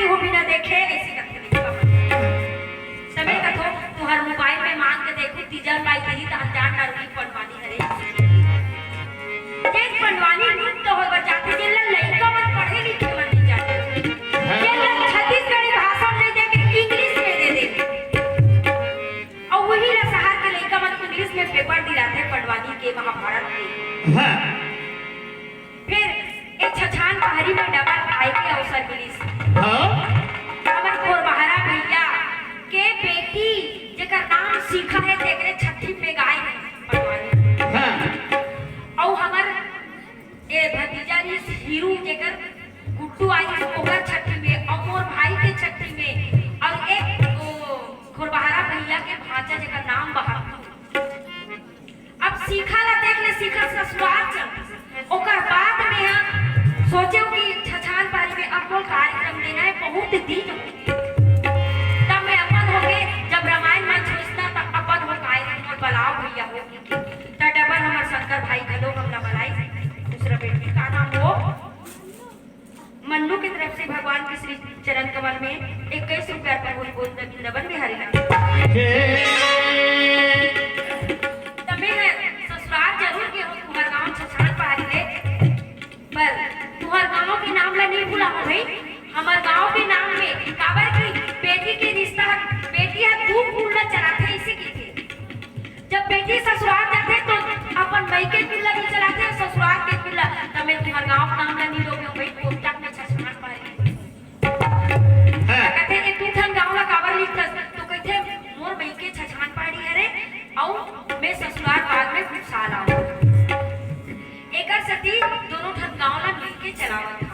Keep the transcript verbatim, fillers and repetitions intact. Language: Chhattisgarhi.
हो बिना देखे ऐसे करके नहीं पावे। तबे कथो, तुहर मोबाइल में मांग के देखो, तीजा पाई रही त अनजान डाल की पढ़वानी हरे। ये पढ़वानी लुप्त होए बर जाथे, जेला लइका मन पढ़े लिखे मन नहीं जाते। जेला छत्तीसगढ़ी भाषा में दे के इंग्लिश में दे दे। और वही ला शहर के लइका मन इंग्लिश में पेपर दिलाथे पढ़वानी के, महाभारत के। हाँ। फिर ए छछान पहाड़ी में डबल आय के अवसर मिलिस। हाँ। हमर खोरबहरा भैया के बेटी जेकर नाम शिखा हे, तेकरे छठी में गाय हे पढ़वानी। हाँ। अउ हमर ए भतीजा रिहिस हीरू, जेकर गुड्डू आइस ओकर छठी में, अउ मोर भाई के छठी में, अउ एक ओ खोरबहरा भैया के भांचा जेकर नाम बहादुर। अब शिखा ला देख ले, शिखा ससुराल चल। ओकर बाद में हम सोचे कि छछान पहाड़ी में अब मोर कार्यक्रम देना है, बहुत दिन हो गए। तब मैं अपन हो गए, जब रामायण मंच होइस ना, तब अपन हो कार्यक्रम और बलाव भैया हो। त डबल हमर शंकर भाई घलो हमला बलाइस। दूसरा बेटी का नाम हो मन्नू की तरफ से भगवान के श्री चरण कमल में इक्कीस रुपया अर्पण होई। बोल दे वृंदावन बिहारी लाल। तबे है ससुराल जरूर के हो, तुहर गांव छछान पहाड़ी ले, पर तुहर गांव के नाम ला नहीं भुलाओ भाई। हमर गांव के नाम में, काबर की बेटी के रिश्ता, बेटी ह दू कुल ला चलाथे, इसे कहिथे। जब बेटी ससुराल जाथे तो अपन मइके कुल ला भी चलाथे, ससुराल के कुल ला। त मैं तुहर गांव के नाम ला नहीं लोगे भाई, कोष्टक में छछान पहाड़ी। हाँ। कहते, "ए दू ठन गांव ला काबर लिखथस?" तो कहते, "मोर मइके छछान पहाड़ी हरे, अउ मैं ससुराल बाद में कुछ साल आऊं।" एकर सेती दोनों ठन गांव ला मिलके चलावत।